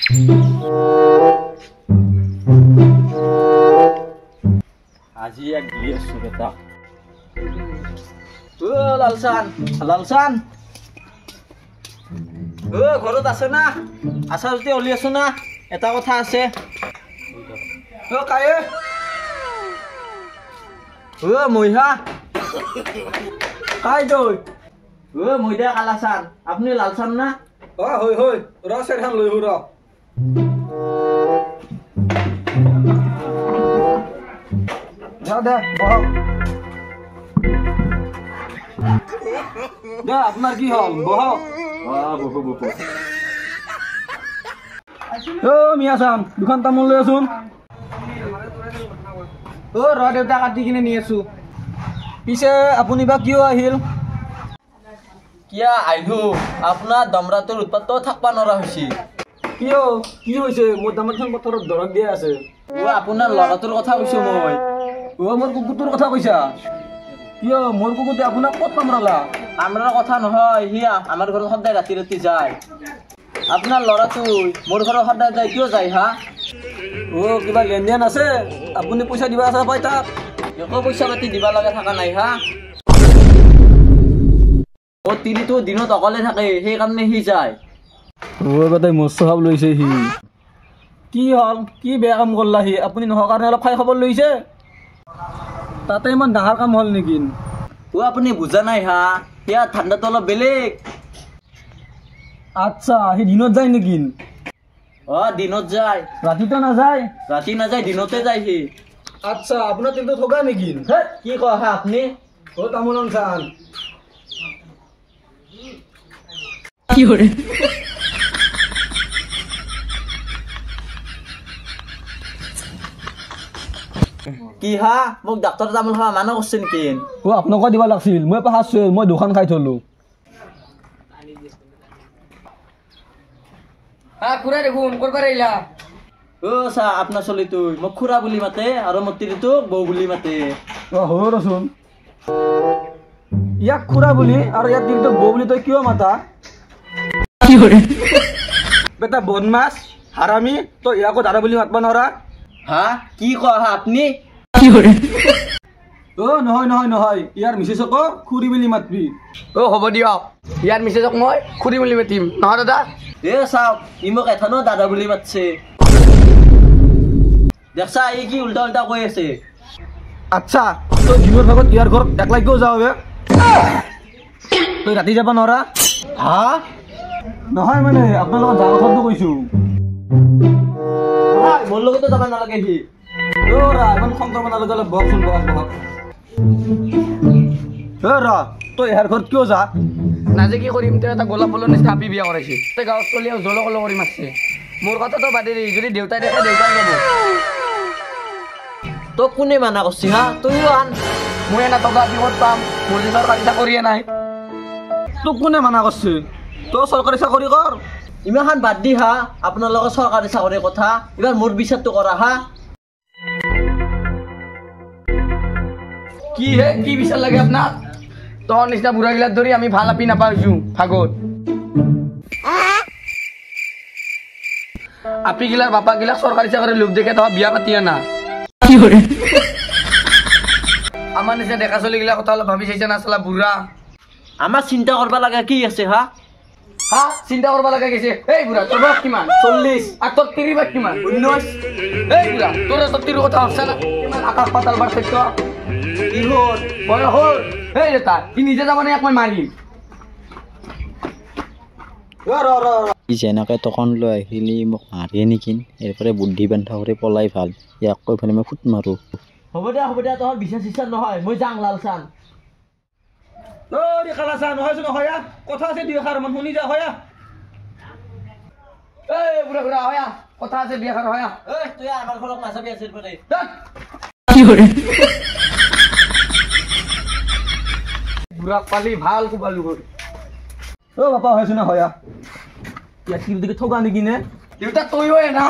আজি এক দি আছো বেটা। অ লালচান, লালচান, অ ঘৰত আছে না? আছা যদি ওলি আছো না, এটা কথা আছে। অ কায়ে, অ মইহা কাই দৈ। অ মইদা কালাচান, আপুনি লালচান না? অ হৈ হৈ, ৰ চেৰখান লৈ ৰ। যা দে বহক দে। আপোনাৰ কি হ'ল? বহক। বহো বহো। অ মিয়া চাম, দুখন তামোল লৈ আছোন। অ ৰ দেউতা, কাটি কিনে নি আছো। পিছে আপুনি বা কিয় আহিল? কিয়া আহিলো, আপোনাৰ দমৰাটোৰ উৎপাতটো থাকবা নোৱাৰা হৈছে। কিয়, কি হৈছে? মোৰ দামতখন পথাৰত দৰক দিয়া আছে। অ আপোনাৰ ল'ৰাটোৰ কথা কৈছো মই। অ মোৰ কুকুৰটোৰ কথা কৈছা? কিয়, মোৰ কুকুৰটোৱে আপোনাক ক'ত কামৰালা? কামৰাৰ কথা নহয়, সিয়া আমাৰ ঘৰত সদায় ৰাতি ৰাতি যায়। আপোনাৰ ল'ৰাটো মোৰ ঘৰত সদায় যায়, কিয় যায় হা? অ কিবা লেনদেন আছে? আপুনি পইচা দিবা আছে পাই তাক? একো পইচা পাতি দিবা লগা থকা নাই হা। অ তিৰিটো দিনত অকলে থাকে, সেইকাৰণে সি যায়। অ বেটাই মোৰ স্বভাৱ লৈছে সি। কি হ'ল, কি বেয়া কাম কৰলা সি? আপুনি নোহোৱাৰ কাৰণে অলপ খাই খবৰ লৈছে, তাতে ইমান ডাঙৰ কাম হ'ল নেকি? অ আপুনি বুজা নাই হা, ইয়াৰ ঠাণ্ডাটো অলপ বেলেগ। আচ্ছা, সি দিনত যায় নেকি? অ দিনত যায়। ৰাতিটো নাযায়? ৰাতি নাযায়, দিনতে যায় সি। আচ্ছা, আপোনাৰ তিনটো ঠগা নেকি? কি কয় হা আপুনি? অ তামোল চান। কি হা, মোক ডাক্তৰ তামোল খাবা মানা কৰছে নেকি? অ আপোনাকো দিব লাগছিল, মই পাহাৰছো, মই দোকান খাই থলো। হা খুৰা দেখোন কৰবাৰ আহিলা? অ চা, আপোনাৰ চলিটো মোক খুৰা বুলি মাতে আৰু মোৰ তিৰিটোক বৌ বুলি মাতে। অ হ'ব ৰচোন, ইয়াক খুৰা বুলি আৰু ইয়াক তিৰিটোক বৌ বুলি তই কিয় মাতা? বেটা বদমাছ হাৰামি, তই ইয়াকো দাদা বুলি মাতবা নোৱাৰা? হা কি কয় হা আপুনি? অ নহয় নহয় নহয়, ইয়াৰ মিছেছকো খুৰী বুলি মাতবি। অ হ'ব দিয়ক, ইয়াৰ মিছেছক মই খুৰী বুলি মাতিম নহয় দাদা? এ চাওক, ই মোক এথানো দাদা বুলি মাতছে। দেখছা ই কি উল্টা উল্টা কৈ আছে। আচ্ছা, তই দিনৰ ভাগত ইয়াৰ ঘৰত একলাই কিয় যাৱ বে? তই ৰাতি যাব নোৱাৰা? হা নহয় মানে আপোনাৰ লগত যোৱাৰ কথাটো কৈছো। মোৰ লগতো যাব নালাগে সি। অ ৰা, ইমান খং কৰিব নালাগে, অলপ বহকচোন, বহক বহক। অ ৰ, তই ইয়াৰ ঘৰত কিয় যা? নাজে কি কৰিম, তেওঁ এটা গোলাপ ফুলৰ নিচিনা আপি বিয়া কৰাইছে, তই গাঁৱত চলি আৰু জল কল কৰি মাৰছে। মোৰ কথাটো বাদে দি, যদি দেউতাই দেখে দেউতাই যাব। তোক কোনে মানা কৰছি হা? তইও আন। মই এনে টকা আপি ক'ত পাম? মোৰ যে চৰকাৰী চাকৰিয়ে নাই। তোক কোনে মানা কৰছে? তই চৰকাৰী চাকৰি কৰ। ইমানখান বাদ দি হা, আপোনালোকৰ চৰকাৰী চাকৰিৰ কথা, এইবাৰ মোৰ বিচাৰটো কৰা হা। কি হে, কি বিচাৰ লাগে আপোনাক? তোৰ নিচিনা বুঢ়াগিলাত ধৰি আমি ভাল আপি নাপাইছো ভাগত। আপিগিলাৰ বাপাগিলাক চৰকাৰী চাকৰি লোভ দেখে তই বিয়া পাতি আনা। আমাৰ নিচিনা ডেকা চলিগিলাৰ কথা অলপ ভাবি চাইছে না চালা বুঢ়া? আমাৰ চিন্তা কৰবা লগা কি আছে হা? হা চিন্তা কৰবা লগা গৈছে। এই বুঢ়া, তোৰ বয়স কিমান? 40। আৰু তোৰ তিৰি বয়স কিমান? 19। এই বুঢ়া, তোৰ তোৰ তিৰিৰ কথা ভাবছা না? কিমান আকাশ পাতাল পাৰ্থক্য। কি হ'ল? বয়স হ'ল। এই দেউতা, সি নিজে যাব নে ইয়াক মই মাৰিম? যেনেকে টকন লৈ আহিলি মোক মাৰিয়ে নেকি, ইয়াৰ পৰা বুদ্ধি বান্ধা কৰি পলাই ভাল, ইয়াক কৈ পেলাই মই ফুট মাৰো। হ'ব দে হ'ব দে, তহঁত বিচাৰ চিচাৰ নহয়, মই যাং লালচান। অ কালাচান, নহয়চোন নহয়, কথা আছে দুই এষাৰ মান শুনি যা। হয় এই বুঢ়া বুঢ়া, হয় কথা আছে দুই এষাৰ। হয় ঐ তই আমাৰ ঘৰত নাযাবি আছিল পৰে। বুঢ়াক পালি ভাল কোবালো গৈ। অ বাপা হয়চোন হয়, ইয়াত কি ঠগা নেকি নে? দেউতা তইও না।